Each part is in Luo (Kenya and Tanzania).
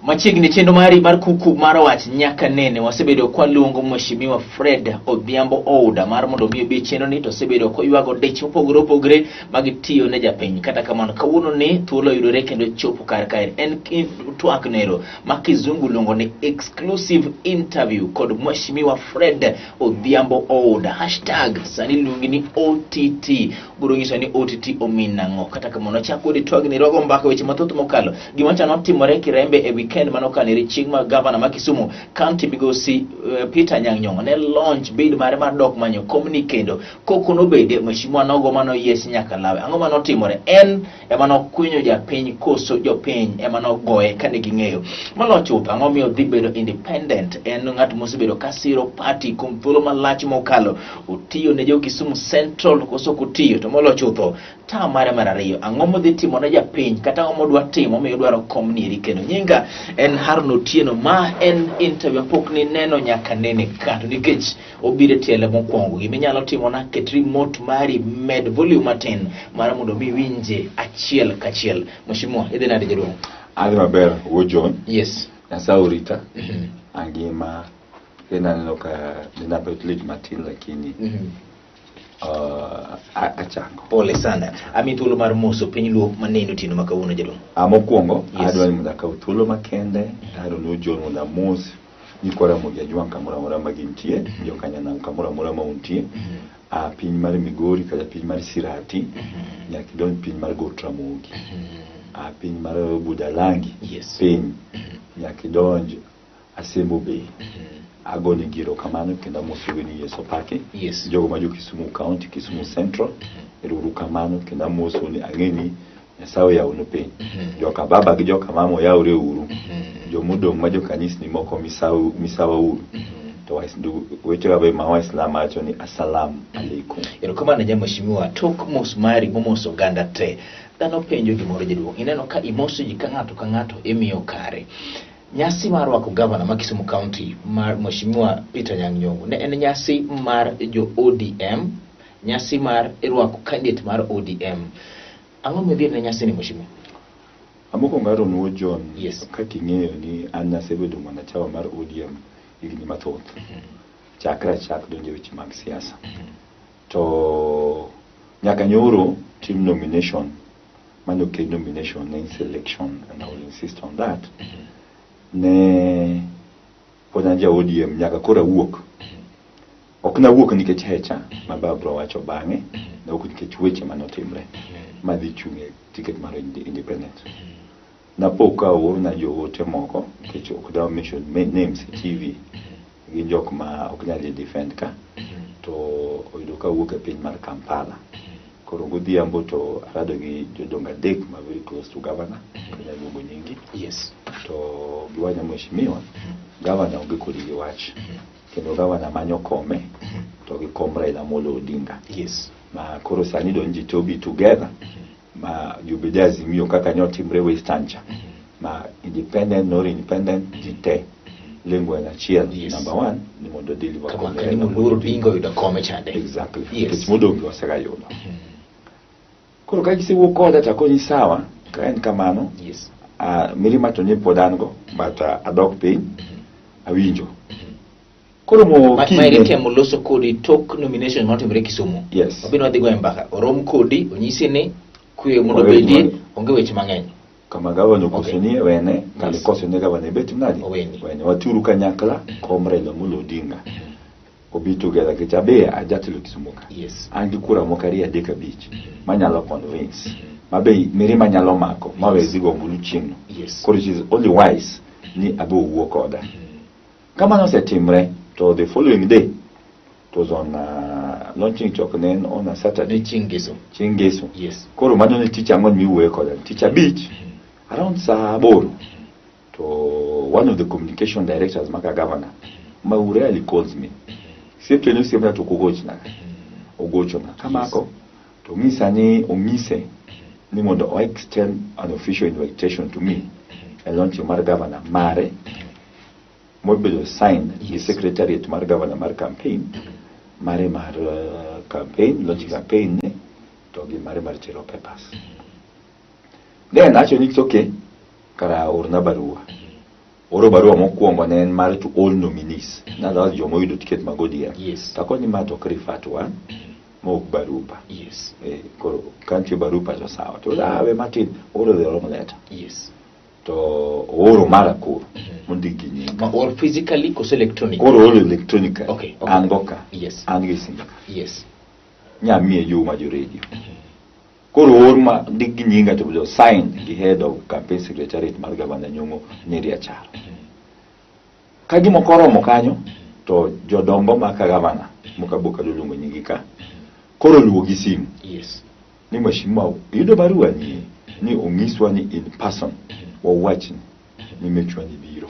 Machiegni chenro mari mar kuku mar wach nyaka nene wasebedo kwaluongo Mheshimiwa Fred Odhiambo Ouda mar mondo mi obi e chenro ni to osebedo koywago dich mopogore opogore mag tiyo ne japiny. Kata kamano kawuono ni thuolo oyudore kendo chopo kar kae en twak nero ma kizungu luongo ni exclusive interview kod Mheshimiwa Fred Odhiambo Ouda. Hashtag sani luongi ni OTT. Biro nyiso ni OTT omin nang'o. Kata kamano chak kodi twagni rogo mbaka weche mathoth mokalo. Gima chano timore Kirembe e weekend mano kanere chieng' ma gavana ma Kisumu County migosi Peter Anyang' Nyong'o ne launch bid mare mar dok manyo komni kendo. Koko nobede mheshimiwa nogo mano yes nyaka lawe. Ang'o mano timore? En ema nokwinyo japiny koso jopiny ema nogoye kane ging'eyo. Molo chuth ang'o miyo dhi bedo independent? En ng'at mosebedo ka siro party kuom thuolo malach mokalo. Otiyo ne jo Kisumu Central koso ok otiyo? To molo chutho term mare mar ariyo ang'o modhi timo ne japiny kata ang'o modwa timo omiyo odwaro kom nieri kendo. Nyinga en Harun Otieno, ma en interview pok ni neno nyaka nene ka to nikech obiro e tiele mokwongo. Gima inyalo timo na ket remote mari med volume matin mar mondo mi iwinje achiel kachiel. Mheshimiwa, idhi nade jaduong'? Adhi maber, wuo John. Yes. Nyasaye orita. Angima. Kendo aneno ka nina bet lit matin lakini achango. Pole sana. Ami thuolo mar moso piny Luo maneno otieno ma kawuono jaduong'. Mokwongo, Yes. adwa ni mondo akaw thuolo makende, Aaron wuod John mondo amos nyikwa Ramogi Ajwang' kamoro amora ma gintie, jokanyanam kamoro amora ma untie, a piny mar Migori kata piny mar Sirati, nyaka idonj piny mar Got Ramogi, a piny mar Budalangi, piny nyaka idonj Asembo Bay. Agone gi erokamano kendo amosogi ni Yesu opaki. Jogo ma jo Kisumu County, Kisumu Central, ero uru kamano kendo amosou ni ang'e ni Nyasaye oyawonu piny. Joka baba gi joka mama oyawre uru. Jomodong' ma jokanisni moko misawa uru. To wechewa be ma Waislam wacho ni assalam alaikum. Erokamano ja mheshimiwa, tok mos mari momoso oganda te, dhano penjo gimoro jaduong', ineno ka imoso ji ka ng'ato ka ng'ato imiyo kare. Nyasi mar rwako gavana ma Kisumu County mar Mheshimiwa Peter Anyang' Nyong'o ne en nyasi mar jo ODM, nyasi mar rwako candidate mar ODM. Ang'o midhi ne nyasi ni mheshimiwa? Mokwongo Aaron Wuod John, Yes. kaka ing'eyo ni an nasebedo mwanachawa mar ODM higni mathoth. Chakre achak donjo e weche mag siasa. To nyaka nyoro tim nomination, mano ok en nomination, ne en selection and I will insist on that. Ne pod an ja ODM nyaka koro awuok. Ok nawuok nikech hecha ma baba bro wacho bang'e, nawuok nikech weche manotimre madhi chung' e ticket mar independent. Napo ka oorna joote moko nikech ok dawa mention names e TV, gin jok ma ok nyal dhi defend ka, to oyudo ka awuok e piny mar Kampala. Koro godhiambo to arado gi jodongo adek ma very close to governor, ok anyal luongo nyingi. To giwacho mheshimiwa, governor onge kodi gi wach. Kendo gavana manyo kome to gi kom Raila Amolo Odinga. Ma koro sani don ji to be together ma jobed e Azimio kaka nyotimre Western cha. Ma independent nor independent ji te lengo en achiel. Number one ni mondo deliver Kama kom kani Raila Amolo moluor Odinga. Odinga oyudo kome chande. Exactly. Nikech modong' to wasega yudo. Koro ka gisewuok koda to akoni sawa, ka en kamano, mirima to ni pod an go, but adok piny, awinjo. Koro mo Ma kinyne- eri temo loso kodi tok nomination manotimore Kisumu. Wabiro wadhi goyo mbaka. Orom kodi, onyisi ni kwe mondo Onge obedie, weche onge weche mang'eny. Kama gavana okoso ni wene, kama ikoso ne gavana ibet nadi? Owene. Watiuru kanyakla, kom Raila Amolo Odinga. Obi together nikech abe ajatelo Kisumu ka. An gi kura moko ariyo adek abich manyalo convince. Ma be mirima nyalo mako ma we dhi go ombulu chieng'no. Koro it is only wise ni abe owuo koda. Kamano osetimre to the following day it was on launching chok ne en on a Saturday. Chieng' Ngeso. Chieng' Ngeso. Koro mano ne tich ang'wen miwuoye koda. Tich abich around saa aboro to one of the communication directors maka governor ma who rarely calls me. Siep ni osiepna to ok ogochna. Ogochona. Kamako to onyisa ni onyise ni mondo o extend an official invitation to me e launching mar governor mare mobedo signed gi secretariat mar governor mar campaign mare mar campaign launching campaign ne to gi mare mar tero papers. Then acho ni it's okay kara orna barua. Oro barua mokwongo ne en mar to all nominees. In other words, joma oyudo tiket mag ODM. Takoni ma to ok refer to one, ma ok barupa. Koro ka nitie barupa to sawa. To we matin, ooro the wrong letter. To ooro mara koro, mondik gi nyinga. Ma or physically koso electronic? Koro ooro electronically. Okay. An go ka. An gi simba ka. Nyamiye jo ma jo radio. Koro oor ma ndik gi nyinga to bedo sign gi head of campaign secretariat mar gavana Nyong'o Nyeri Achar. Ka gimoko oromo kanyo to jodongo ma ka gavana moko abok adwa luongo nyingi ka koro luwo gi simu. Ni mheshimiwa yudo barua ni ni onyiswa ni in person wawachni ni mechwa ni biro.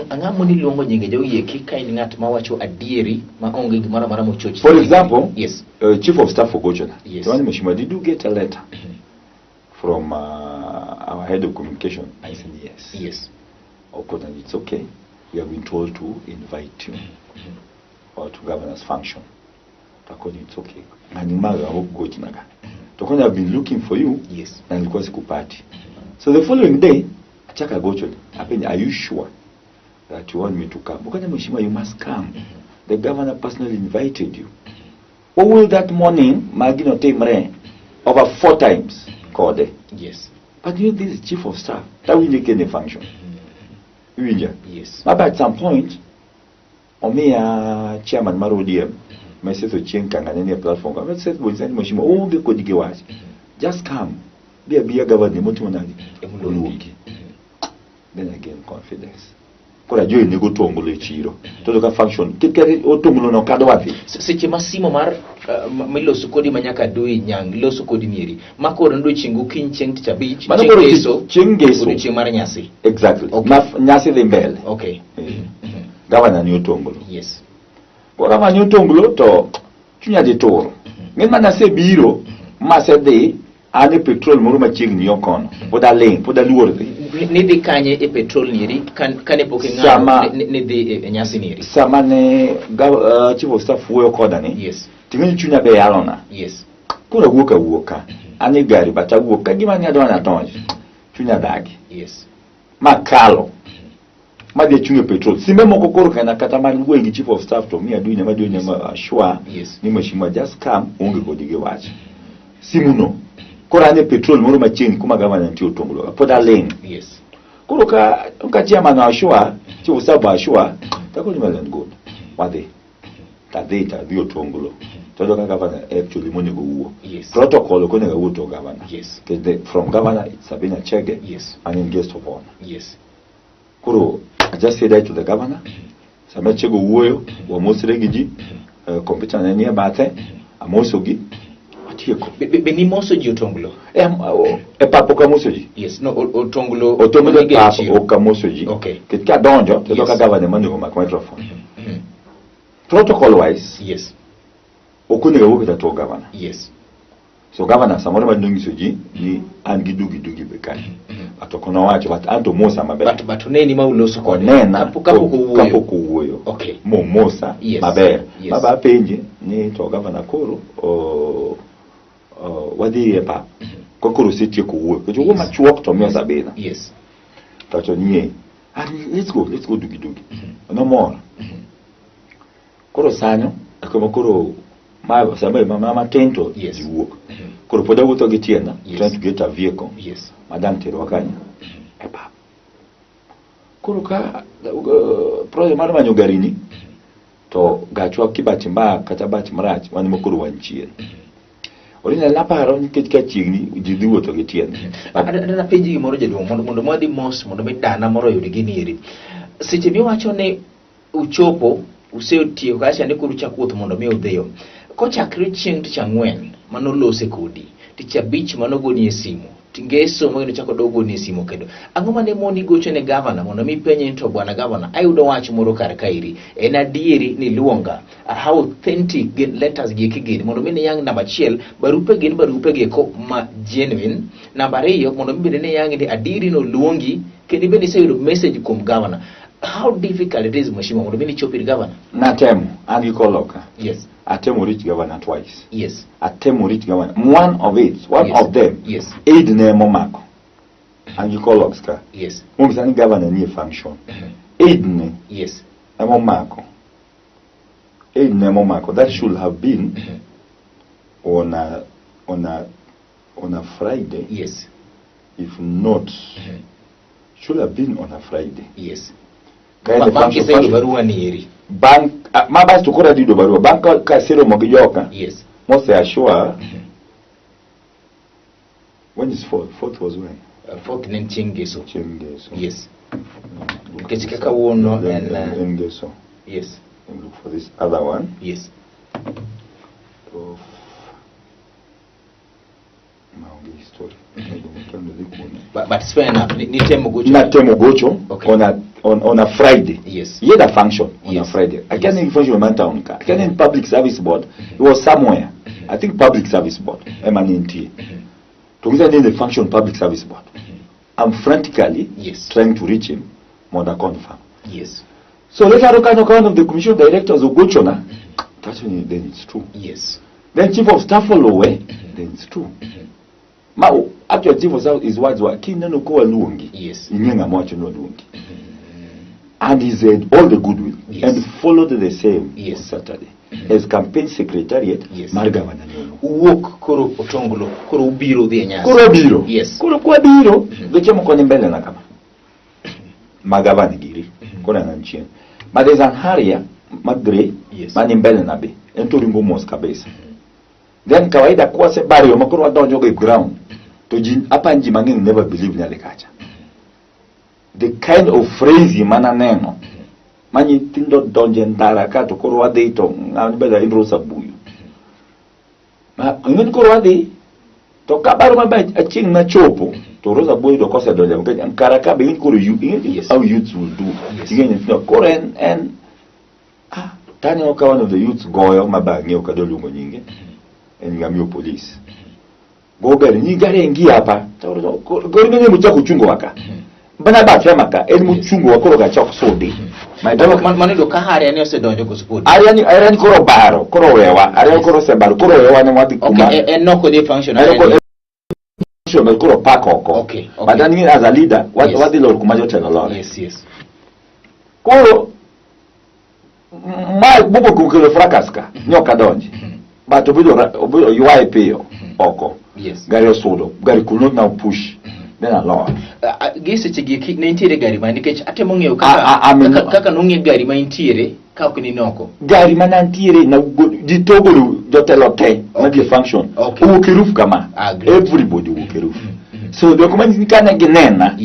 Ang'o moni luongo nyinge jogi eki ka in ng'at mawacho adieri ma onge gimoro amora mochochni? For example, Chief of Staff ogochona. To wani mheshimiwa, did you get a letter from our head of communication? I said yes. Of course, and it's okay. We have been told to invite you or to governor's function. Takoni it's okay. Ngani maga ok gochnaga. Tokoni I've been looking for you. Na nilikuwa sikupati. So the following day, achaka gochoni. Apenja, are you sure that you want me to come? Ukanya mheshimiwa, you must come. The governor personally invited you. What will that morning, magino timre, over 4 times, kode. But you know, this is chief of staff. That will make any function. Iwinja? But at some point, omiya chairman mar ODM, ma Seth Ochieng Kanga ne nie platform. Ka Seth Bonisa ni mheshimiwa, oonge kodi gi wach. Just come. Bi abiya governor motimo nadi? Oluongi. Then again confidence. Koro ajoin nego otonglo e chiro. To ka function, kik kata otonglo no kadwa dhi. Seche ma simo mar miloso kodi ma nyaka dui nyang, loso kodi nieri. Ma koro en odiochieng' gokinyi chieng' tich abich, Mano chieng' koro ngeso, chieng' ngeso. Odiochieng' mar nyasi. Exactly. Ma nyasi dhi mbele. Gavana ni otonglo. Koro gavana ni otonglo to chunya dhi tur. Ng'eny mana asebiro, masedhi, an e petrol moro machiegni yo kono. Pod aling', pod aluor dhi. Nidhi kanye e petrol nieri kane pok ing'ado nidhi e nyasi nieri? Sama ne chief of staff wuoyo koda ni, ting'eni chunya be yalona. Koro awuok awuoka. An e gari but awuok ka gima ne adwa nadonj. Chunya dagi. Makalo. Madhi achung' e petrol. Simbe moko koro kana kata man wuoyo gi chief of staff to miya dunya ma dunya ma ashwa ni mheshimiwa just come onge kodi gi wach. Simu no. Koro an e petrol moro machiegni kuma gavana nitie otonglo. Pod aling'. Koro ka chairman ashwa, chief of staff ashwa, takoni well and good. Wadhi. Tadhi tadhi otonglo. To ka gavana actually monego wuo. Protocol ok onego wuo to gavana. Because from governor it's Sabina Chege. And in guest of honor. Koro I just said hi to the governor. Sama Chege wuoyo, wamosre gi ji. Computer ne nie bathe, amoso gi. Atieko. Be nimoso ji otonglo? E pap ok amoso ji. Yes, no, otonglo Otonglo e onge e pap chiro. ok amoso ji. Nikech kadonjo, to ka governor ema onego mak microphone. Protocol wise, ok onego awuo kata to governor. So governor samoro ma nonyiso ji ni an gi dugi dugi be kanyo. But ok nowacho, but an to mosa maber. But oneni ma uloso kode. Onena Kapok owuoyo. kapok owuoyo. Momosa maber. Baba apenje ni to governor koro, wadhi e pap. Ka koro osetieko wuoyo. Nikech owuoyo machuok to miyo Sabina. To wacho ni, let's go, let's go dugi dugi. Nomor. Koro sanyo, kama koro ma sama ma matin to ji wuok. Koro pod awuotho gi tienda, trying to get a vehicle. Madam terwa kanyo e pap. Koro ka project mar manyo gari ni, to gachwa kibati mbaya kata bahati marach, wan ema koro wan chien. Original naparo nikech ka chiegni ji dhi wuotho gi tiendgi. Adwa penji gimoro jaduong', mondo mwadhi mos, mondo mi dana moro oyud gini eri. Seche miwacho ni uchopo, usetieko kacha ni koro uchako wuoth mondo mi udhiyo. Kochakre chieng' tich ang'wen manolose kodi, tich abich manogoni e simu, ngeso ma chako dogoni e simu kendo. Ang'o mane moni gocho ne gavana mondo mi penje ni to bwana gavana, ayudo wach moro kar kaeri. En adieri ni luonga. How authentic gin letters gi eki gin, mondo mi ni yang namba achiel, barupe gin barupe gi eko ma genuine. Namba ariyo, mondo mi bende ni yang ni adieri no luongi, kendo bende iseyudo message kuom gavana. How difficult it is, mheshimiwa, mondo mi ni chop ir gavana? Natemo, an gi koloka. Atemo reach governor twice. Atemo reach governor. One of it, one of them. Aid ne momako. An gi call logs ka. Mong'isa ni governor nie function. Aide ne emomako. Aide ne emomako. That should have been on a Friday. If not, should have been on a Friday. Ka en e Bang' function kiseyudo first- barua ni eri. Bang' ah, ma bas to koro adhi yudo barua. Bang' ka aseromo gi joka mose assure. When is fourth? Fourth was when? Fourth ne en chieng' Ngeso. Chieng' Ngeso. Yes. Nikech kaka kawuono en En Ngeso. Let me look for this other one. Of maonge history. Kendo dhi kuone. But it's fair enough. Nitemo gocho. Natemo gocho on a Friday. He had a function on a Friday. I can't even function in town ka. I can't in public service board. It was somewhere. I think public service board. Ema ne nitie. To ng'isa ni the function public service board. I'm frantically trying to reach him mondo confirm. So later on, kanyo ka one of the commission directors ogochona, that's when then it's true. Then chief of staff oluwe, then it's true. Ma actually chief of staff, his words were, "Kineno ko waluongi, ing'e ng'ama wacho ni waluongi." And he said all the goodwill and followed the same on Saturday as campaign secretariat mar Governor Nyong'o. Uwuok koro Otonglo, koro ubiro dhi e nyasi. Koro biro. Koro kwabiro, geche moko ni mbele na kama. Ma gavana giri, koro en an chien. But there's an Harrier ma grey mani mbele na be. En to ringo mos kabisa. Then kawaida kwasebaro yo ma koro wadonjo go e ground to ji apani ji mang'eny never believe ni adhi kacha. The kind of frenzy mananeno ma nyithindo donje ndara ka to koro wadhi to ng'ama beda en Rosa Buyu. Ma ing'e koro wadhi to kabaro maber achieng' nachopo to Rosa Buyu to kosedonjo nikech kara ka be ing'e koro you ing'e how youths will do. Ing'e nyithindo koro en ah taneno ka one of the youths goyo ma ang'eyo kata luongo nyinge en ng'amiyo police. Go gari ni gari ingia hapa. Koro ing'e mochako chungo waka. Bana bathe maka en mochungo wa koro gachok sudi. My driver Mano yudo ka Harrier ni osedonjo koso pod? Ariani koro baro, koro wewa. Ariani koro osebaro, koro wewa ne wadhi kuma. En nok odhi e function. En ok function but koro park oko. But an as a leader, wadhi lor kuma jotelo lore. Koro ma mokwongo kuom kelo fracas ka, ne ok adonji. But obedo ywaye piyo oko. Gari osudo, gari could not now push. Then alor. Gi seche gi eki ne nitiere gari ma nikech atemo ng'eyo kaka I mean- kaka nong'e gari ma intiere ka ok ni noko. Gari mana ntiere na ji to ogolo jotelo te madhi e function. Owuok e roof kama. Ah, great. Everybody owuok e roof. So jok ma kane ginena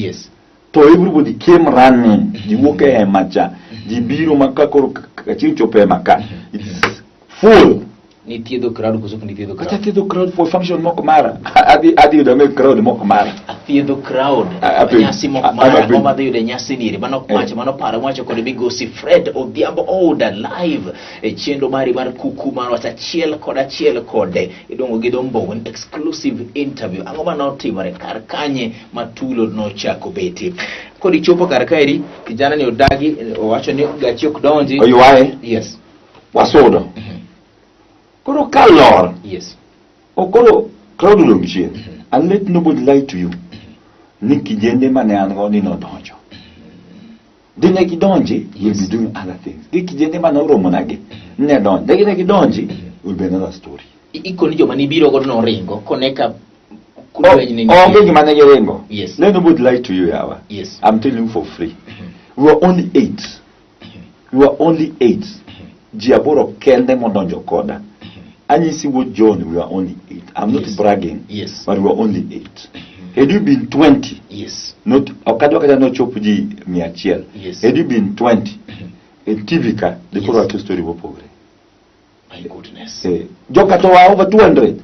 to everybody came running. Ji wuok e hema cha. Ji biro ma ka koro achieng' chopo e hema ka. It's full. Nithiedho crowd koso ok nithiedho Kata crowd? thiedho crowd for function mok mara. Adhi yudo ame crowd mok mara. Athiedho crowd. Nyasi mok mara. Ang'o madhi yudo e nyasi nire? Mano ok wacho, mano paro mwacho kod migosi Fred Odhiambo Ouda live e chenro mari mar kuku mar wach achiel kod achiel kode iluongo gi dho mbogo ni exclusive interview. Ang'o mane otimore kar kanye ma tulo nochako betie? Koro ichopo kar kaeri, kijana ni odagi, owacho ni gachi ok donji. Oywaye. Wasudo. Koro ka lor. Okoro crowd odong' chien. And let nobody lie to you. Ni kijende mane an go ni nodonjo. Dine gidonji, we'll be doing other things. Gi kijende mane oromo nagi, ne donjo. Dine gidonji, will be another story. Ikoni joma nibiro godo noringo, kone ka lweny ne nitie. Onge gima ne giringo. Let nobody lie to you, yawa. I'm telling you for free. We were only 8. We were only 8. Ji aboro kende modonjo koda. Anyisi wuod John, we were only 8. I'm not bragging, but we were only 8. Had you been 20, not ok adwa kata nochop ji 100. Had you been 20, e TV ka, dikoro wacho story mopogore. My goodness. Joka to were over 200.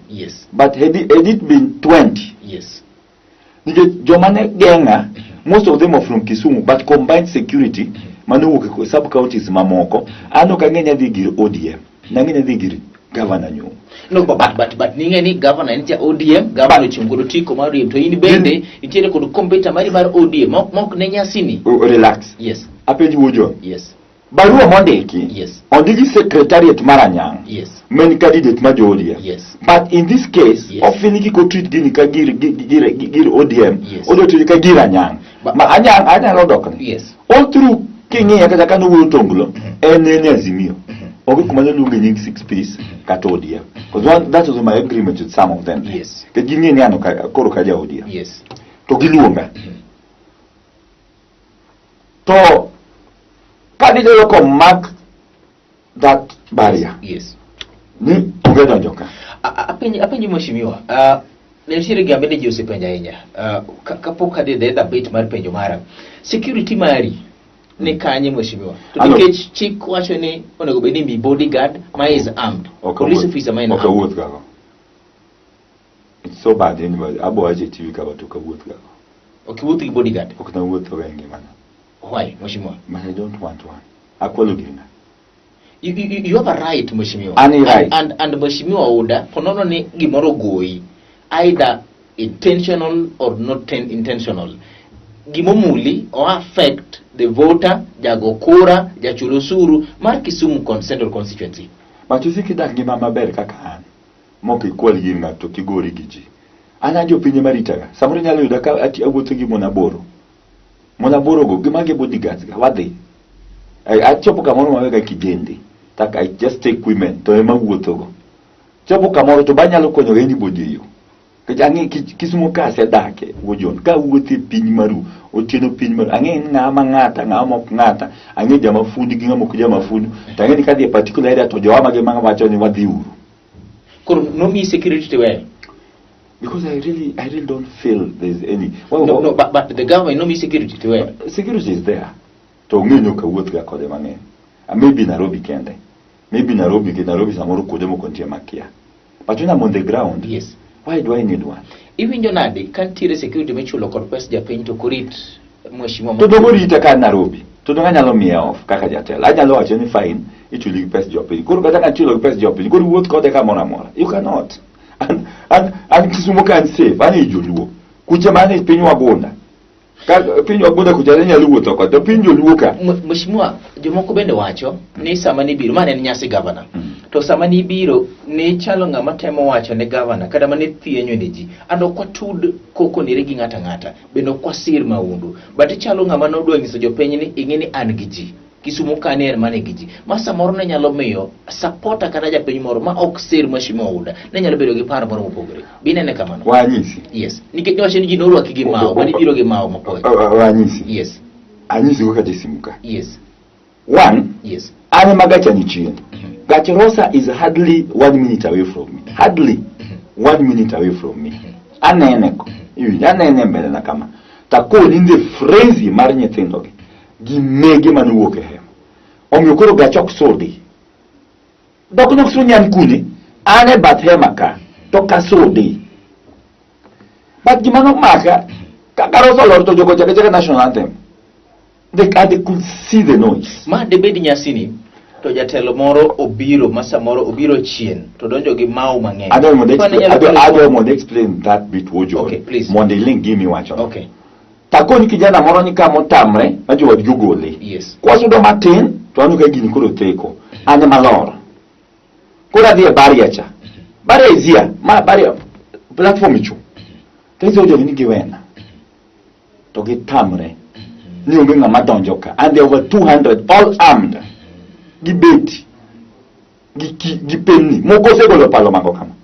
But had it been 20, nikech joma ne geng'a, most of them were from Kisumu, but combined security mane owuok e sub counties mamoko, an ok ang'e ni adhi gir ODM, nang'e ni adhi gir Governor Nyong'o. No, but ning'e ni governor en ja ODM, governor ochung' kod otiko mar ODM, to in bende nitiere kod kompyuta mari mar ODM, mok ne nyasini. Oh, relax. Apenji wuod John. Barua mondiki ondiki secretariat mar Anyang' main candidate ma jo ODM. But in this case, ofin kik otreat gini ka gir gir gir ODM, odwa treat ka gir Anyang'. Ma Anyang' anyalo dokne. All through king'iye kata ka nowuoyo Tonglo, en en e Azimio. Onge kuma noluonge nying six piece kata ODM. Because one, that was my agreement with some of them. Nikech ging'e ni an koro ka ja ODM. To giluonga. To ka gidwaro ko mark that barrier. Ni onge donjo ka. Apenji mheshimiwa, ne nitiere gima bende ji osepenjo ahinya. Kapok adhi e the bit mar penjo mara. Security mari ni kanye mheshimiwa? To nikech chik wacho ni onego bed ni mi bodyguard ma is armed. Police officer ma en Ok armed. awuoth gago. It's so bad anyway. Abo wacho e TV ka but ok awuoth gago. Ok iwuoth gi bodyguard. Ok nawuotho go e ngimana. Why, mheshimiwa? But I don't want one. Akwalo gir ng'a? You have a right, mheshimiwa. Ani right. And mheshimiwa Oda, ponono ni gimoro goyi, either intentional or not intentional. Gimomuli o affect the voter, jago kura, jachul osuru mar Kisumu Central Constituency. But you see kidak ngima maber kaka an, mok ikwal gir ng'ato to kigori gi ji. An an jopiny ema ritaga. Samoro inyalo yuda ka awuotho gi mon aboro. Mon aboro go, gimagi bodyguards ga, wadhi. Achopo kamoro mawega kijende. Tak I just take women to ema wuotho go. Chopo kamoro to banyalo konyo anybody e yo. Nikech ang'e Kisumo ka asedake, Wuojon, ka awuotho e piny maru, otieno piny maru, ang'e ni ng'ama ng'ata, ng'ama ok ng'ata, ang'e jama fundi gi ng'ama ok jama fundi, to ang'e ni kadhi e particular area to jowa mage ma wacho ni wadhi uru. Koro nomiyi security to iweyo? Because I really don't feel there's any. Well, No, well, no, but the government nomiyi security to iweyo. Security is there. To ong'e ni ok awuoth ga kode mang'eny. Maybe Nairobi kende. Maybe Nairobi, nikech Nairobi samoro kuonde moko nitie makia. But when I'm on the ground, why do I need one? Iwinjo nade ka nitiere security michulo kod pes japiny to ok orit mheshimiwa To dongo rita ka Nairobi. To dongo anyalo miye off kaka jatelo. Anyalo wacho ni fine, ichuli gi pes jopiny. Koro kata ka ichulo gi pes jopiny, koro iwuoth kode kamoro amora. You cannot. An Kisumo ka an safe, an ei joluo. Kuche man e piny Wagunda. Ka piny Wagunda kucha ne nyalo wuotho kode, to piny joluo ka. Mheshimiwa, jomoko bende wacho ni sama nibiro, ma ne en nyasi gavana. To sama nibiro, ne chalo ng'ama temo wacho ne gavana, kata mane thienyo ne ji. And ok watud koko nire gi ng'ato ang'ata, bende ok wasir maundu. But ichalo ng'ama nodwa nyiso jopiny ni ing'e ni an gi ji. Kisumo ka ni en mana gi ji. Ma samoro ne nyalo miyo supporter kata japiny moro ma ok sir Mheshimiwa Ouda ne nyalo bedo gi paro moro mopogore. Be inene kamano? Wanyisi. Yes. Nikech niwacho ni ji norwaki gi mawo, mane ibiro gi mawo mapoyo. Wanyisi. Anyisi go kata e simu ka. One, an ema gacha ni chien. Gach Rosa is hardly 1 minute away from me. Hardly 1 minute away from me. Anene ko. Iwinjo, anene mbele na kama. Takoni in the frenzy mar nyithindo gi. Gi mege mane owuok e hema. Omiyo koro gacha ok sudi. Dok nok sudi an kune? An e bath hema ka. To kasudi. But gima nomaka, kaka Rosa olor to jogo chaka chaka national anthem. They could see the noise. Ma debed nyasini to jatelo moro obiro ma samoro obiro chien to donjo gi mau mang'eny. Adwa mondo Mano explain, nyalo adwa, kelo adwa mondo explain that bit Wojo. Okay, please. Mondo ilink gimi wacho. Okay. Takoni kijana moro ni kama otamre ma jowadgi ogole. Kwasudo matin to aneno ka gini koro theko. An ema lor. Koro adhi e barrier cha. Barrier is here. Ma barrier platform icho. To iso jogi ni giwena. To gitamre. Ni onge ng'ama donjo ka. And there were 200 all armed. Gi beti. Gi gi penni. Moko osegolo palo mako kama.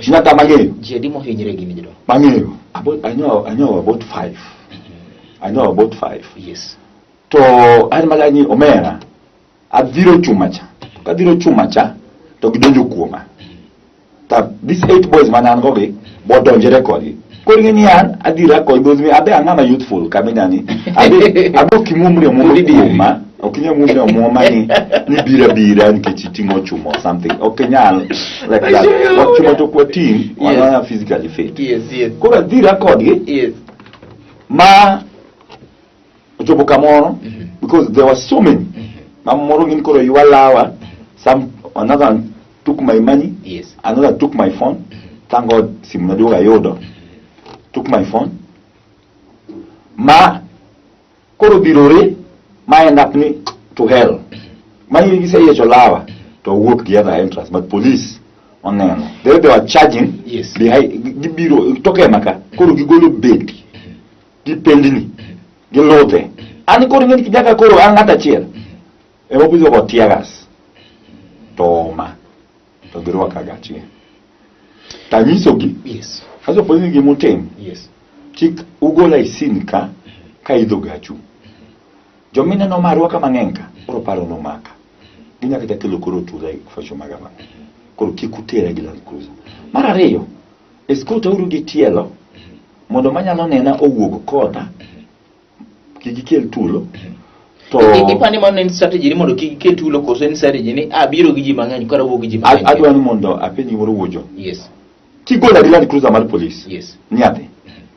Nyaka mang'eyo. Ji adi mohinyre gini jodongo? Mang'eyo. About, I know about 5. I know about 5. To an mana ni omera. Adhiro chuma cha. Kadhiro chuma cha to gidonjo kuoma. Ta these 8 boys mane an go gi bodonjore kodgi. Koro ing'e ni an adhira kodgi because me abe ang'ama youthful kabisa ni. Abe ok imwomri amwoma kuoma. Ok inyal mwomri amwoma ni bira bira nikech iting'o chuma or something. Ok inyal like that. Wak chuma to ok wating', wan mana physically fit. Koro adhira kodgi. Ma ochopo kamoro because there were so many. Ma moro gin koro ywa lawa, some another one took my money. Another took my phone. Thank God simu naduogo ayudo. Took my phone. Ma koro dhirore ma end up ni to hell. Mani giseyiecho lawa to wuok gi other entrance, but police oneno. They were charging behind, gibiro toke maka koro gigolo beti gi pendni gi ludhe. An koro ing'eni nyaka koro an ng'at achiel ema police ogo tear gas to oma to girwaka gachgi. Tanyisogi aso police ni gimutim kik ugola e scene ka kaidho gachu. Jomineno ma arwaka mang'eny ka koro paro nomaka. Ginyaka kata kelo koro tula e fashion mag abang. Koro kik utera gi Land Cruiser. Mar ariyo, escort auru gi tielo mondo manyalo nena owuog koda kik gikel tulo to Ipani mano en strategy ni mondo kik gikel tulo koso en strategy ni abiro gi ji mang'eny koro awuok gi ji mang'eny. Adwa ni mondo apenj gimoro wuojo. Kigola gi Land Cruiser mar police. Ni adhi.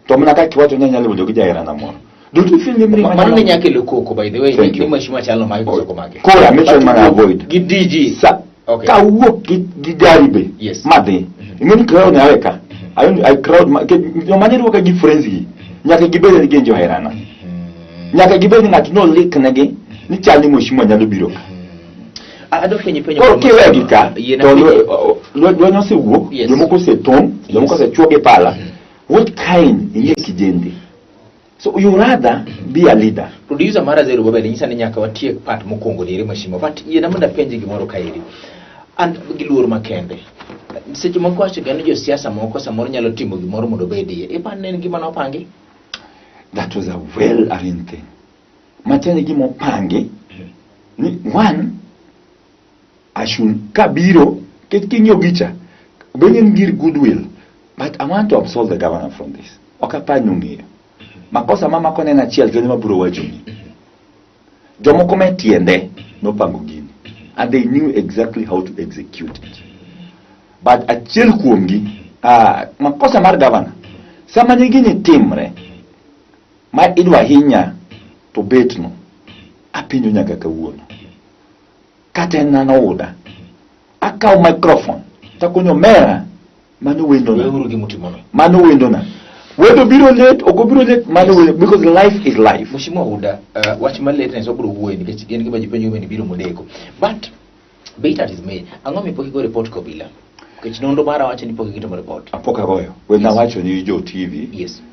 To mana kaka iwacho ni anyalo bedo gi jaherana moro. Don't you feel ni mrima Mano ne nyalo kelo koko, by the way, ni mheshimiwa chalo mage koso komake. Koro I make sure mana avoid. Gi DG. Sa kawuok gi gari be madhi. Ing'e ni crowd ne awe ka. I crowd ma joma ne rwaka gi friends gi. Nyaka gibed ni gin joherana. Nyaka gibed ni ng'ato nolik negi ni chal ni mheshimiwa nyalo biro ka. Adwa penji penjo Koro moro kiwegi ka Yiena to penjo. lweny osewuok, jomoko osetong', jomoko osechuo gi pala. What kind ing'e kijende? So you rather be a leader. Producer mara Zero Babel nyisa ni nyaka watiek part mokwongo ni ere mheshimiwa. But yiena mondo apenji gimoro kaeri. An gi luor makende. Seche moko wacho ga ni josiasa moko samoro nyalo timo gimoro mondo obedie. Ipani ne en gima nopangi? That was a well arranged thing. Matiende gima opangi ni one I should kabiro nikech king'iyo gicha be en gir goodwill, but I want to absolve the governor from this. Ok apar ni ong'eyo. Makosa mamako ne en achiel kende mabiro wachoni. Jomoko me tiende nopango gini and they knew exactly how to execute it. But achiel kuomgi, makosa mar governor, sama ne gini timre, ma idwa hinya to betno, apenjo nyaka kawuono. Kata en an ouda, akawo microphone, takonyo mera, mano wendona. Weuru gimutimono. Mano wendona. Wendo biro late, ok obiro late, mano wendo, because life is life. Mheshimiwa Ouda, wach mar lateness wabiro wuoye nikech en gima ji penjo ni biro modeko. But be it as it may, ang'o mipok igo report kobila? Nikech nonro mara wacho ni pok igitimo report. Apok agoyo. Wenda wacho ni jo TV,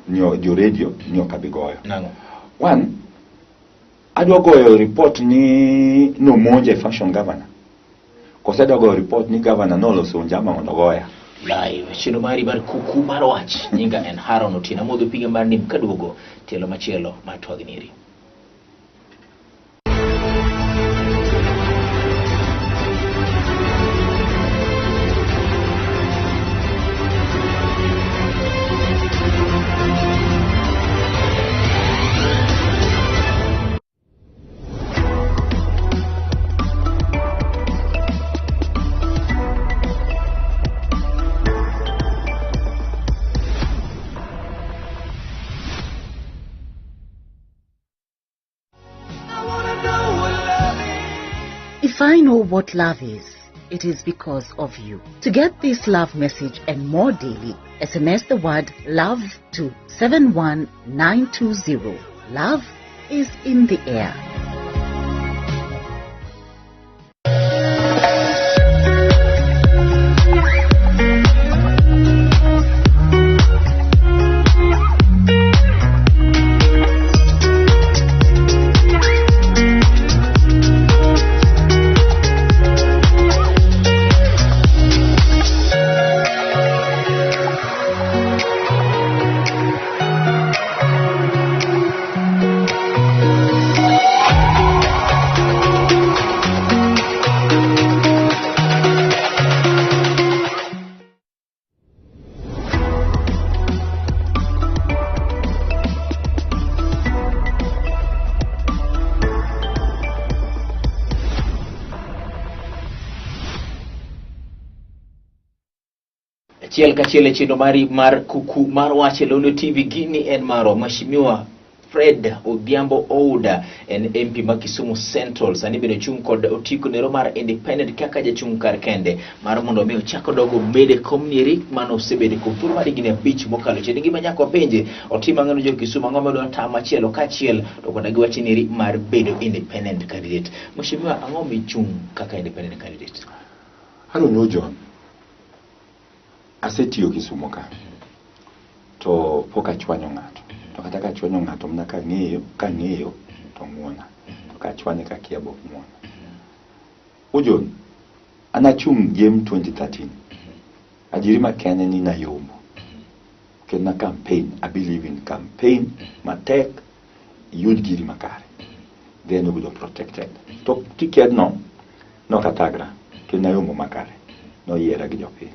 ni jo radio, ni ok abi goyo. Nang'o? One, adwa goyo report ni nomonja e function governor. Koso adwa goyo report ni governor noloso njama mondo ogoya. Live, chenro mari mar kuku mar wach. Nyinga en Haron Otieno. Amodho pige mar nim kaduogo tielo machielo mar twag nieri. If I know what love is, it is because of you. To get this love message and more daily, SMS the word love to 71920. Love is in the air. Achiel kachiel e chenro mari mar kuku mar wach e Lolwe TV, gini en marwa Mheshimiwa Fred Odhiambo Ouda en MP ma Kisumu Central sani bende ochung' kod otiko nero mar independent kaka jachung' kar kende mar mondo mi ochak odogo mede kom nieri mano osebedo kuom thuolo mar higni 5 mokalo chien. Gima nyaka wapenje otim ang'o ne jo Kisumu, ang'o modwa tam machielo kaachiel to koda gi wach nieri mar bedo independent candidate. Mheshimiwa, ang'o michung' kaka independent candidate? I don't know, John. Asetiyo Kisumu ka. To pok achwanyo ng'ato. To kata ka achwanyo ng'ato mana kang'eyo to ng'uona. To ka achwanye kakia bok ng'uona. Ojon, an achung' game 2013. Ajiri makende ni nayombo. Kendo na campaign, I believe in campaign matek, iyud giri makare. Then ubedo protected. To ticket no, nokathagra, kendo nayombo makare. Noyiera gi jopiny.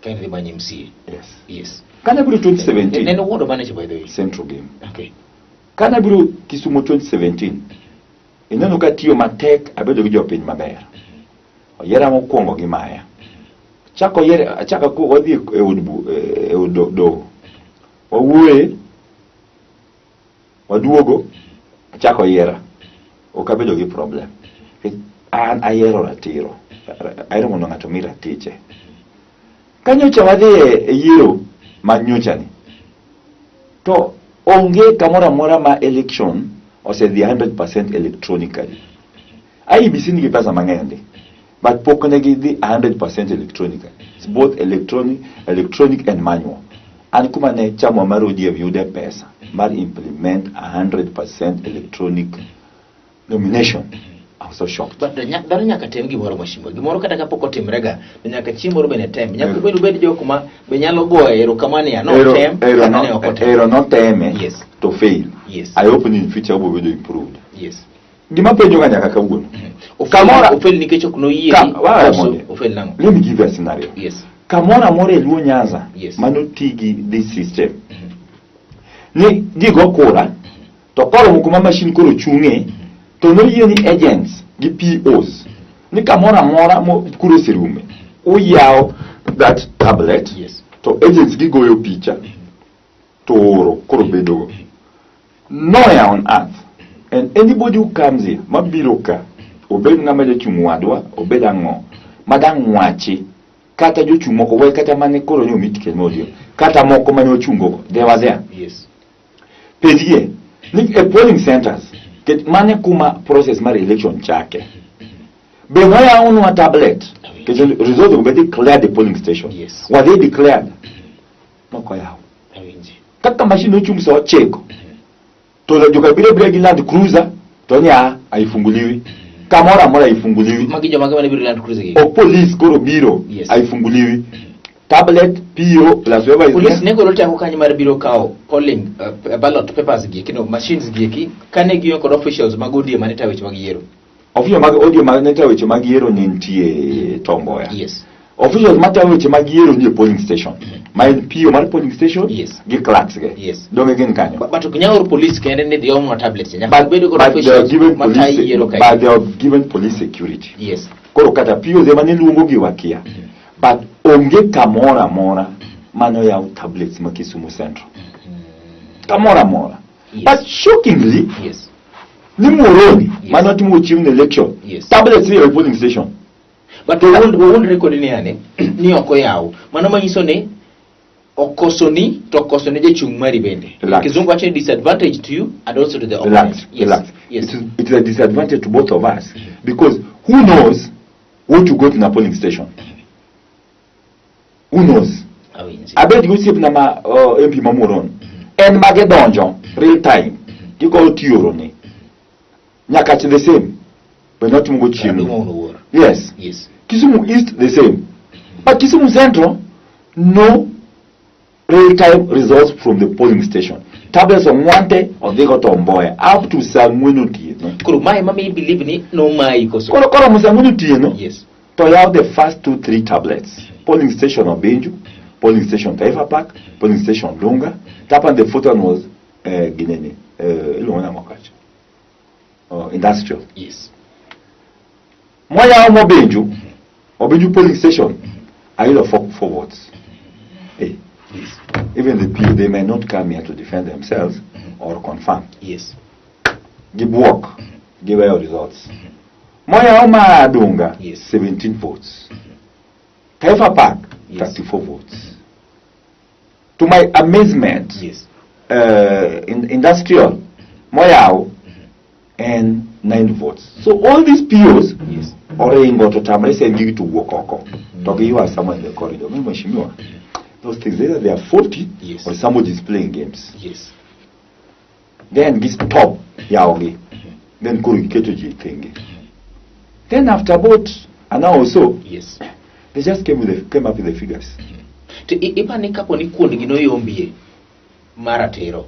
Ka idhi manyo MCA. Yes. Yes. Kane abiro 2017, Neno wuondo manager by the way. Central Game. Okay. Kane abiro Kisumu 2017, ineno ka tiyo matek, abedo gi jopiny maber. Oyiera mokwongo gi Maya. Chako yier, chako wadhi e od bu, e od doho. Wawuoye, waduogo, achako yiera. Ok abedo gi problem. An ayiero ratiro. Ahero mondo ng'ato mi ratiche. Ka nyocha wadhi e yiero ma nyocha ni, to onge kamoro amora ma election osedhi 100% electronically. IEBC nigi pesa mang'eny ndi, but pok ne gidhi 100% electronically. It's both electronic and manual. An kuma ne chama mar ODM yude pesa mar implement 100% electronic nomination. I was so shocked. But dhano nyaka tem gimoro mheshimiwa. Gimoro kata kapok otimrega, to nyaka chieng' moro bende tem. Nyaka ubed jok ma be nyalo goyo erokamano ya notem kata ne ok otem. Ero noteme Yes. to fail. Yes. I hope ni in future obiro bedo improved. Yes. Gima penjo ga nyaka kawuono. Kamora ofel nikech ok noyie. Ka, Ofel nang'o? Let me give you a scenario. Yes. Kamoro amora e Luo Nyanza Yes. mano ti gi this system. Ni gigo kura to koro kuma machine koro chung'e to noyie ni agents gi POs ni kamoro amora mo kura oserume uyawo that tablet Yes. to agents gigoyo picha to oro koro bedogo. Nowhere on earth and anybody who comes here mabiro ka obed ng'ama jachung' wadwa obed ang'o madang' wachi kata jochung' moko we kata mane koro ne omi tiket mar ODM kata moko mane ochungo they were there. Yes. Penjgie ni e polling centers ket mane kuma process mar election chake be noyawnwa tablet kech results go be declared e polling station. Yes. Were they declared? Nokoyaw. Awinji. Kaka machine ochung' sa 9 to joka biro biro gi Land Cruiser to nya haifunguliwi kamoro amora haifunguliwi. Magi joma mane biro Land Cruiser gi. Ok police koro biro. Yes. Haifunguliwi tablet PO plus whoever is Police there. ne golo teko kanyo mar biro kawo polling ballot papers gi eki, no machines gi eki kane giyo kod officials mag ODM mane tayo weche mag yiero. Official mag ODM mane tayo weche mag yiero ne nitie Tom Mboya. Yes. Officials matayo weche mag yiero nie polling station ma en PO mar polling station Yes. gi clerks ge. Yes. Donge gin kanyo? But ok nyal or police kende ni dhi omwa tablets nyaka But, obed kod but they are officials given matayo police, yiero kae. but they are given police security. Yes. Koro kata POs ema ne luongo gi wakia. But onge kamoro amora mane oyaw tablets ma Kisumu Central. Kamoro amora. Yes. But shockingly, Yes. ni Muhoroni Yes. mane watimo chieng' election. Yes. Tablets ni e polling station. But wawuondre kodi ni ane ni ok oyaw. Mano manyiso ni okoso ni to okoso ne jachung' mari bende. Relax. Kizungu wacho ni disadvantage to you and also to the opponent. Relax, Yes. relax. Yes. It is a disadvantage to both of us because who knows what you got in a polling station? Who knows? Awinji. Abed gi osiepna ma MP ma Muhoroni. En mage donjo real time. Gigoyo tiorone. Nyakach the same. Be notimo go chieng'. Adumo owuor. Yes. Yes. Kisumu East the same. But Kisumu Central, no real time results from the polling station. Tablets ong'wante odhigo to Mboya up to saa ang'wen otieno. Koro mae mamiyi believe ni nomayi koso. Koro saa ang'wen otieno Yes. to yaw the first 2-3 tablets. Polling station Obinju, polling station Taifa Park, polling station Lunga. Tap and the fourth one was ginene iluongo nang'o kacha? Industrial. Yes. Moyaw Mobinju, Obinju polling station, ayudo 4 votes. Even the PO, they may not come here to defend themselves or confirm. Gibuok, giweyo results. Moyaw ma Adunga, 17 votes. Taifa Park, 34 votes. To my amazement, in industrial, Moyaw, and 9 votes. So all these POs, oringo to tamre send gigi to wuok oko. To giywa somewhere in the corridor. Mi mheshimiwa, those things, either they are faulty or somebody is playing games. Then gi stop yawogi. Then koro giketo ji e thenge. Then after about an hour or so, they just came up with the figures. To ipani kapo ni kuondgi noyombie maratiro,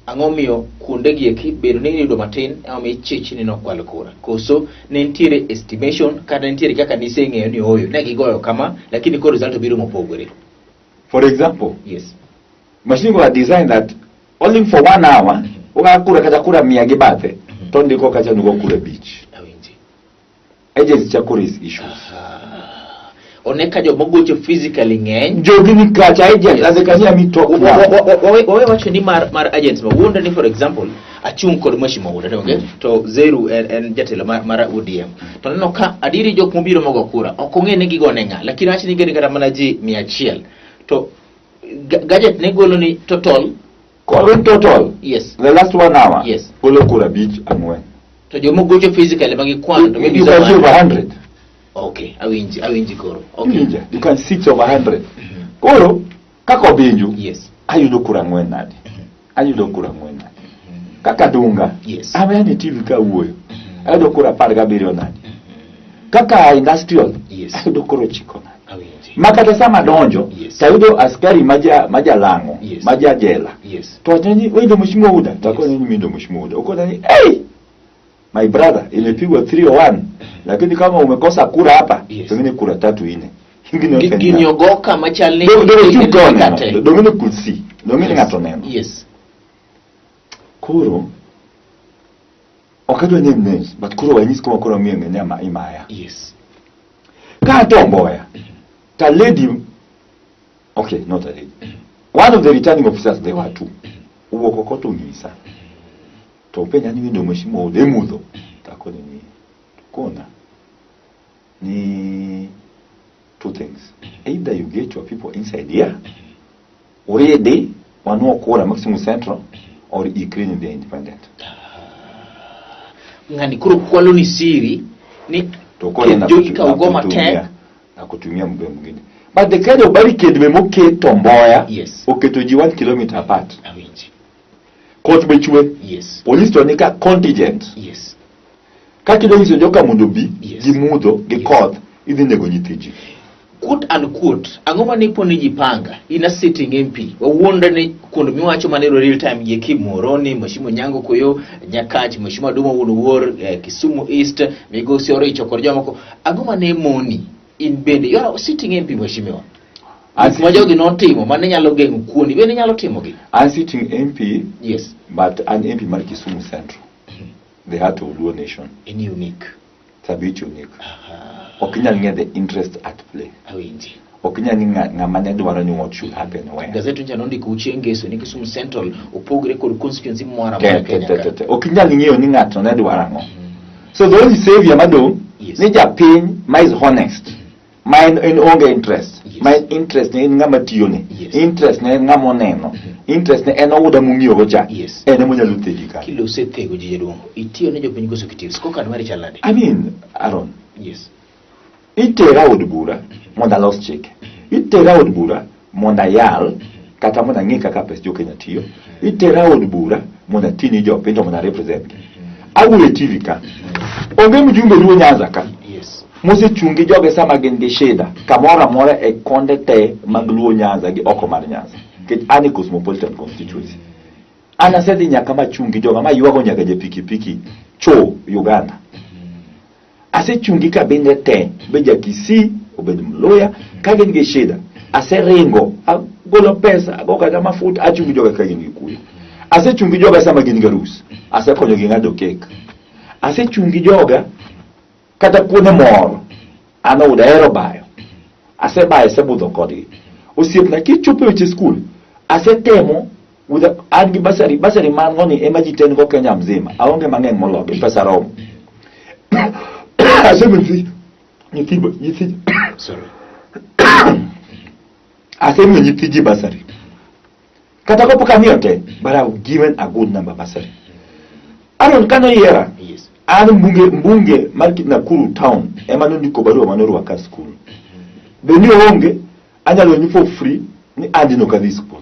ang'o miyo kuondegi eki bedo ni iyudo matin ema omiyo ichich ni nokwal kura? Koso ne nitiere estimation kata nitiere kaka niseng'eyo ni ooyo ne gigoyo kama, lakini koro result obiro mopogore? For example, machine were designed that only for 1 hour, oga kura kata kura 100 gi bathe, to ndiko kacha nugo kura 5. Awinji. Agents chako raise issues. One ka joma gocho physically ng'eny. Jogi ni kacha agent, as a kanya mi talk now. Wawe wacho ni mar agents ma wuonda ni, for example, achung' kod Mheshimiwa Wuoda, donge? To Zeru en jatelo mar ODM. To neno ka adieri jok mobiro mogo kura ok ong'e ni gigone ng'a, lakini wach ni gin kata mana ji 100. To gadget ne golo ni total. Koro total. The last 1 hour. Golo kura 5 4. To joma gocho physically ma gikwano to maybe You can see over 100. Okay, awinji koro. Okay. Iwinja? You can see over 100. Koro kaka obinju. Ayudo kura 4 nade? Ayudo kura 4 nade? Kaka Dunga. Awe ni TV ka wuoyo. Ayudo kura 17 nade? Kaka industrial. Ayudo kura 9 nade? Awinji. Ma kata sama donjo, tayudo askari majalang'o, majajela. To wacho ni, wewe ndio mheshimiwa Uda. To akoni ni mimi ndio mheshimiwa Uda. Ukona ni, hey! My brother, imepigwa 3-1. Lakini kama umekosa kura hapa, pengine kura 3 4. Ingine yote ni Gini ogoka machal ni Do ni chuk neno. kate. Do ngine could see. Do ngine ng'ato neno. Koro ok adwa name names, but koro wanyis kuma koro miyo ng'e ni imaya. Ka to Mboya, ta lady, okay, not a lady. One of the returning officers, there were two. Owuok oko to onyisa. To openja ni winjo mheshimiwa Ode mudho. To akone ni kona ni two things. Either you get your people inside here, already wanuo kura Maximum Central, or ikri ni the independent. Ng'ani koro kwalo ni siri ni To koro ket jogi ka ugo matek. na kutumia mbe mwingine. But the kind of barricade be moketo Mboya, oketo ji 1 kilometer apart. Awinji. Koth be chwe. Police to nika contingent. Kaka idwa nyiso joka mondo obi, gi mudho, gi koth, idhi nego nyithi ji. Quote and quote, ang'o mane iponi ji panga? In a sitting MP. Wawuondre ni kuond miwacho mane real time gi Kim Muhoroni, Mheshimiwa Nyango Koyo, Nyakach, Mheshimiwa Duma Wuon Owuor, Kisumu East, Migosi Oricho kod jomoko. Ang'o mane moni in bende? You are a sitting MP, Mheshimiwa. Gik ma jogi notimo mane nyalo geng'o kuoni, bende nyalo timogi? An sitting MP, but an MP mar Kisumu Central. The heart of Luo Nation. In unique. It's a bit unique. Ok inyal ng'eyo the interest at play. Awinji. Ok inyal ng'eyo ng'ama ne dwaro ni what should happen where. Gazeti ncha nondiko chieng' ngeso ni Kisumu Central opogre kod constituency moro amora Kenya ka. Te. Ok inyal ng'eyo ni ng'ato ne dwaro ang'o. So the only savior madong' ni japiny ma is honest. Ma en onge interest. Ma en interest ne en ng'ama tiyone. Interest ne en ng'ama oneno. Interest ne en ouda mong'iyogo cha. En ema onyalo thegi kanyo. Kilose thego ji jaduong'. Itiyo ne jopiny koso ok itiyo? Scorecard mari chal nade? Aaron. Itera od bura mondo alos chike. Itera od bura mondo ayal kata mondo ang'e kaka pes jo Kenya tiyo. Itera od bura mondo ati ni jopiny to mondo a represent gi. Awuoyo e TV ka. Onge mjumbe Luo Nyanza ka. Mosechung' gi joge sama gin gi shida kamoro amora e konde te mag Luo Nyanza gi oko mar Nyanza. Nikech an e Cosmopolitan constituency. An asedhi nyaka machung' gi joga maywago nyaka ja pikipiki cho Uganda. Asechung' gi kabinde te, obed ja Kisii, obed Mluya, ka gin gi shida. Aseringo, agolo pesa, ago kata mafuta, achung' gi joga ka gin gi kuyo. Asechung' gi joga sama gin gi arus. Asekonyo gi ng'ado kek. Asechung' gi joga kata kuonde mor. An ouda ahero bayo. Asebayo, asebudho kodgi. Osiepna kichopo e weche skul, asetemo with an gi basari, basari man go ni ema ji te nigo Kenya mzima. Aonge mang'eny mologi, pesa romo. Asemiyo nyithi nyithi nyithi Sorry. Asemiyo nyithi ji basari. Kata kapok amiyo te, but I've given a good number basari. Aaron kane oyiera, an mbunge mbunge mar Nakuru town ema nondiko barua mane orwaka skul. Be ni oonge, anyalo ni for free ni an nok adhi skul.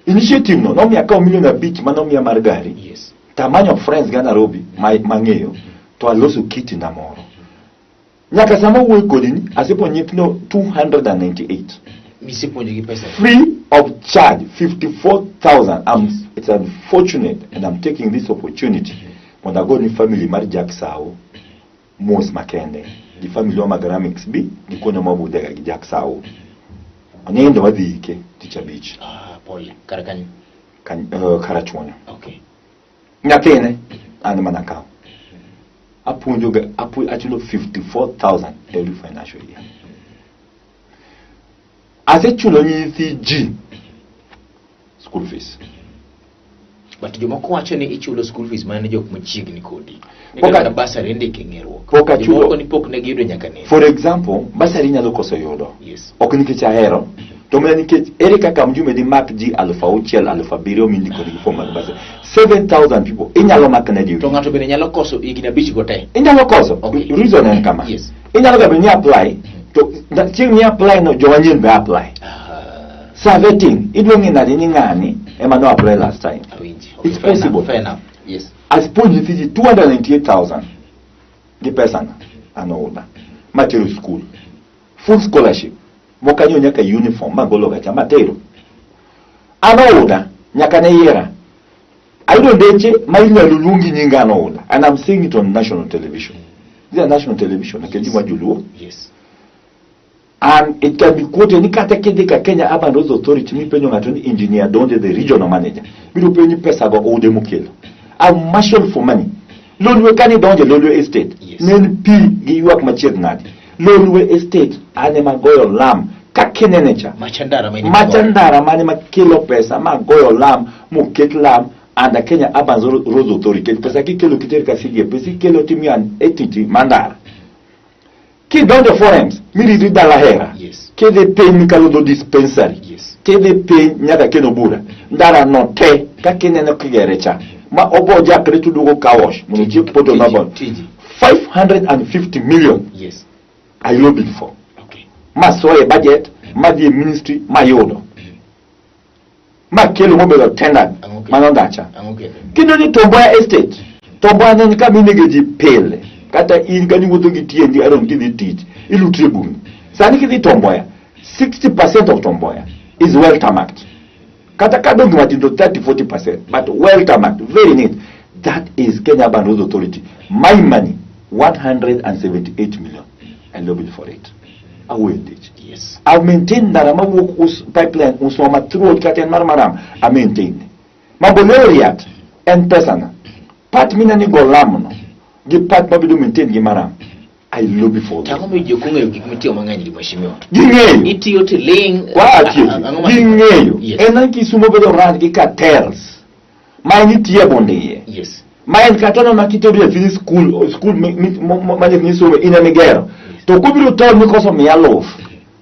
Initiative no nomiyo akawo milion 5 mane omiya mar gari. To amanyo friends ga Nairobi mang'eyo to aloso kiti na moro. Nyaka sama awuoyo kodi ni asepuonjo nyithindo 298. Misepuonjo gi pesa. Free of charge 54,000. It's unfortunate and I'm taking this opportunity mondo ago ni family mar Jack Sawo mos makende gi family wa mag Ramix B gi kuonde ma wabudhega gi Jack Sawo. Onindo wadhi ike tich abich. Ah, pole. Kar kanyo. Karachuonyo. Okay. Nyathine an mana kawo. Apuonjo ga achulo 54,000 every financial year. Asechulo nyithi ji school fees. But jomoko wacho ni ichulo school fees mana ne jok machiegni kodi. Pok Kata basari indiko e ng'eruok. Pok achulo. Jomoko ni pok ne giyudo nyaka nene. For example, basari inyalo koso yudo. Yes. Ok nikech ahero, to mana nikech ere kaka mjumbe di mak ji 6,000, 7,000 mindiko nigi form mag basari. 7,000 people inyalo mak nadi? To ng'ato bende nyalo koso higni 5 go te. Inyalo koso. Okay. Reason en kama. Yes. Inyalo ga bedo ni apply, to chieng' ni apply no joma nyien be apply. Sa vetting, idwa ng'e nade ni ng'ani ema no apply last time. Awinji. Okay, It's fair enough, possible. Fair enough. Yes. Asepuonjo nyithi ji 298,000 gi pesana an ouda matero school full scholarship moko anyiewo nyaka uniform magolo gacha matero an ouda nyaka ne yiera ayudo ndeche ma inyalo luongi nying an ouda and I'm saying it on national television. This is national television nikech gima joluo. Yes. And it can be quoted ni kata kidhi ka Kenya Urban Roads Authority mipenjo ng'ato ni engineer Donde the regional manager biro penji pesa go oude mokelo. I'm marshal for money. Lolwe kane donje Lolwe Estate Yes. ne en pi gi ywak machiegni nade. Lolwe Estate an ema goyo lam kaka inene cha. Machandara ma in Macha ndara mane makelo pesa ma goyo lam moket lam under Kenya Urban Roads Authority. Pesa kikelo kiter ka CDF, pesa ikelo timiyo an entity mar ndara. Kidonjo forums miriti dala hera. Yes. Kidhi piny mikalo dho dispensary. Yes. Kidhi piny nyaka keno bura. Ndara no te kaka ineno kigere cha. Ma obo jakre tuduogo car wash mondo otiek poto Tiji, mabon. tiji. 550 million Yes. I lobbied for. Okay. Ma soye budget, ma dhi e ministry, ma yudo. Ma kelo mobedo tendered, Ang'o kendo? mano ndacha. Ang'o kendo? Kendo ni Tomboya Estate, Tomboya ne en kama inege ji pile. Kata in kani wuotho gi tiendi Aaron kidhi tich, ilutri e bugni. Sani kidhi Tomboya, 60% of Tomboya is well tarmacked. Kata ka dong' matin to 30-40%, but well tarmacked, very neat. That is Kenya Urban Roads Authority. My money, 178 million. I lobbied for it. Awuoyo tich. Yes. I've maintained ndara mawuok us pipeline Usoma through kata en mar Maram, I maintained. Mamboleo Riat en pesana. Part minani go lamno gi part mabedo maintain gi Maram. I lobby for Tang'o them. miyo ji ok ong'eyo gik mitiyo mang'eny gi mheshimiwa? Ging'eyo. Itiyo tiling'. Kwa atieko. Ang'o ma- Ging'eyo. Yes. En an Kisumo bedo run gi cartels. Ma en itiyo e bondiye. Yes. Ma en kata no makitedo nyathini school, school ma nyathini some in ema igero. To kobiro town mikoso miya aluf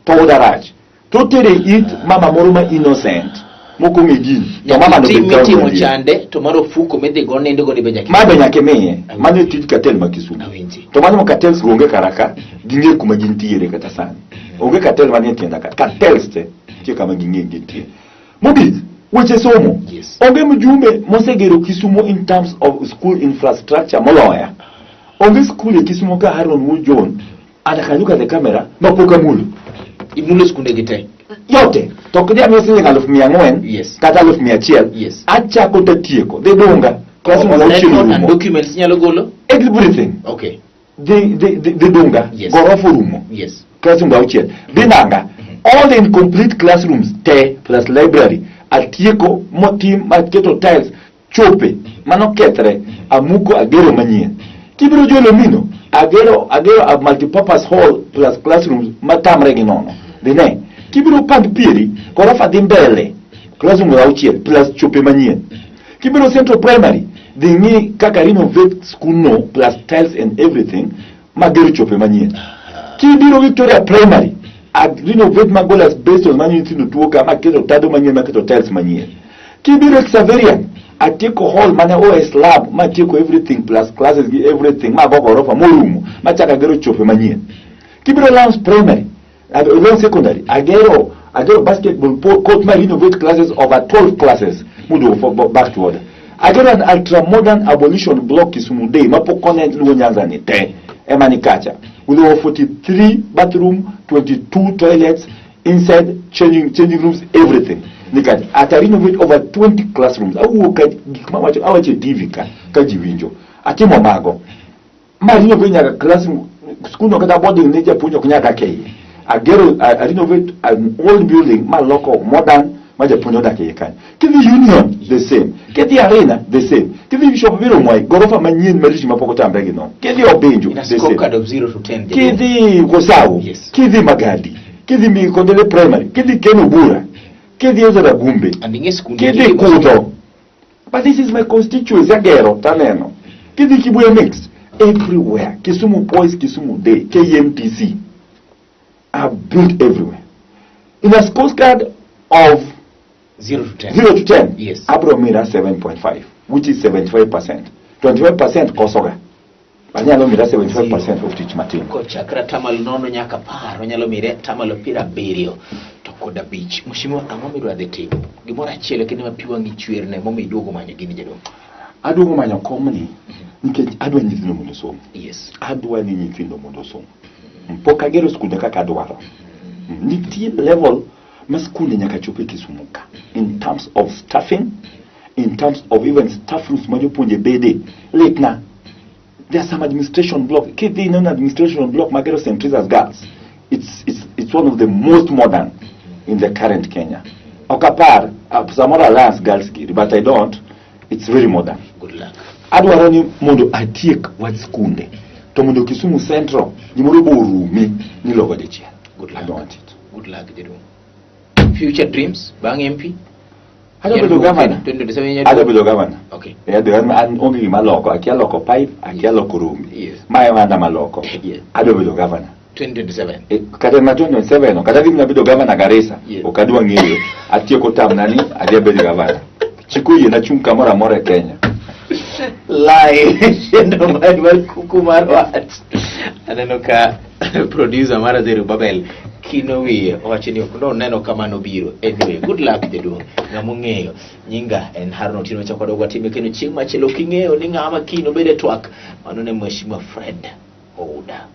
to uda rach. To tere it mama moro ma innocent mok ong'e gini. To mama no Tim be town mitimo madier. chande to mar ofuko midhi go nindo go be nyaka. Ma be nyaka imiye. Mano e tij cartel ma Kisumu. Awinji. To mano ma cartels go onge karaka, ging'e kuma gintiere kata sani. Onge cartel manie tienda ka. Cartels te nitie kama ging'e gintie. Mogik, weche somo. Yes. Onge mjumbe mosegero Kisumu in terms of school infrastructure moloya. Onge school e Kisumu ka Haron Wuod John and I can look at the camera ma pok amulo. Imulo skunde gi te. Yote. To ok di amiyo siling 4,000 Yes. kata 1,100. Yes. Achako tatieko. Dhi dunga. Classroom On auchiel record and orumo. documents inyalo golo? Everything. Okay. Dhi dunga. Yes. Gorofa orumo. Yes. Classroom auchiel. Dhi nanga. All the incomplete classrooms te plus library atieko motim maketo tiles chope mano kethre amuko agero manyien. Kibiro jolo mino agero a multipurpose hall plus classrooms matamre gi nono. Dhi ne. Kibiro pand pieri, gorofa dhi mbele, classroom 6 plus chope manyien. Kibiro Central Primary, dhi ng'i kaka renovate school no plus tiles and everything, magero chope manyien. Kibiro Victoria Primary, a renovate magolo asbestos mane nyithindo tuo ka, maketo tado manyien, maketo tiles manyien. Kibiro Xaverian, atieko hall mane OS lab, matieko everything plus classes gi everything, mago gorofa morumo, machako agero chope manyien. Kibiro Lance Primary, Lance Secondary, agero basketball court ma renovate classes over 12 classes, moduogo back to order. Agero an ultra modern ablution block Kisumu Day, mapok one Luo Nyanza ni te, ema ni kacha. With over 43 bathroom, 22 toilets, inside changing rooms, everything. Nikech ata renovate over 20 classrooms. Awuok ka gik mawacho awacho e TV ka ji winjo. Atimo mago. Ma renovate nyaka classroom, skul no kata boarding ne japuonj ok nyal dak e iye. Agero, I renovate an old building ma loko modern ma japuonj odak e iye kanyo. Kidhi Union, the same. Kidhi Arena, the same. Kidhi Bishop Biro Mwai, gorofa manyien malich mapok otamre gi no. Kidhi Obinjo, In a the same. scorecard of 0 to 10. Jaduong'. Kidhi Kosawo, kidhi Magadi, kidhi Mikondele Primary, kidhi Keno Bura, kidhi Ezra Gumbe, And ing'e skunde kidhi gigi Kudho. But this is my constituency, agero, taneno. Kidhi Kibuye Mixed, everywhere. Kisumu Boys, Kisumu Day, KMTC are built everywhere. In a scorecard of 0 to 10. 0 to 10, abro mira 7.5, which is 75%. 25% kosoga. Anyalo mira 75% of tich matin. Kochakre 0% nyaka 10, onyalo mire 75.5. Mheshimiwa, ang'o midwa dhi timo? Gimoro achiel kende ma pi wang'i chwerne momiyo iduogo manyo gini, jaduong'. Aduogo manyo komni nikech adwa nyithindo mondo osom. Adwa ni nyithindo mondo osom. Pok agero skunde kaka adwaro. Nitie level ma skunde nyaka chop e Kisumu ka in terms of staffing, in terms of even staff rooms ma jopuonje bede. Litna. There are some administration block. Kidhi ineno administration block magero St. Teresa's Girls. It's one of the most modern in the current Kenya. Ok apar, samoro Alliance Girls giri, but I don't. It's very modern. Good luck. Adwaro ni mondo atiek wach skunde. To mondo Kisumu Central gimoro bo orumi ni logo dichiel. Good luck. I don't want it. Good luck, jaduong'. Future dreams bang' MP? Adwa bedo governor. 2027 inyalo Adwa bedo governor. Okay. Eh, an onge gima loko, akia loko pipe, akia loko rumbi. Ma ema anda maloko. Adwa bedo governor. 2027. Kata ma 2027 no, kata dhi mana bedo governor Garissa, ok adwa ng'eyo. Atieko term na ni, adhi abedo governor. Chik oyiena chung' kamoro amora e Kenya. Live chenro mar kuku mar wach. Aneno ka producer mara Zerubabel kino wiye owacho ni ok noneno kama nobiro. Anyway, good luck, jaduong'. Ng'ama ong'eyo nyinga en Harun Otieno chako dog watime kendo chieng' machielo king'eyo ni ng'ama kiny obed e twak. Mano ne Mheshimiwa Fred Ouda.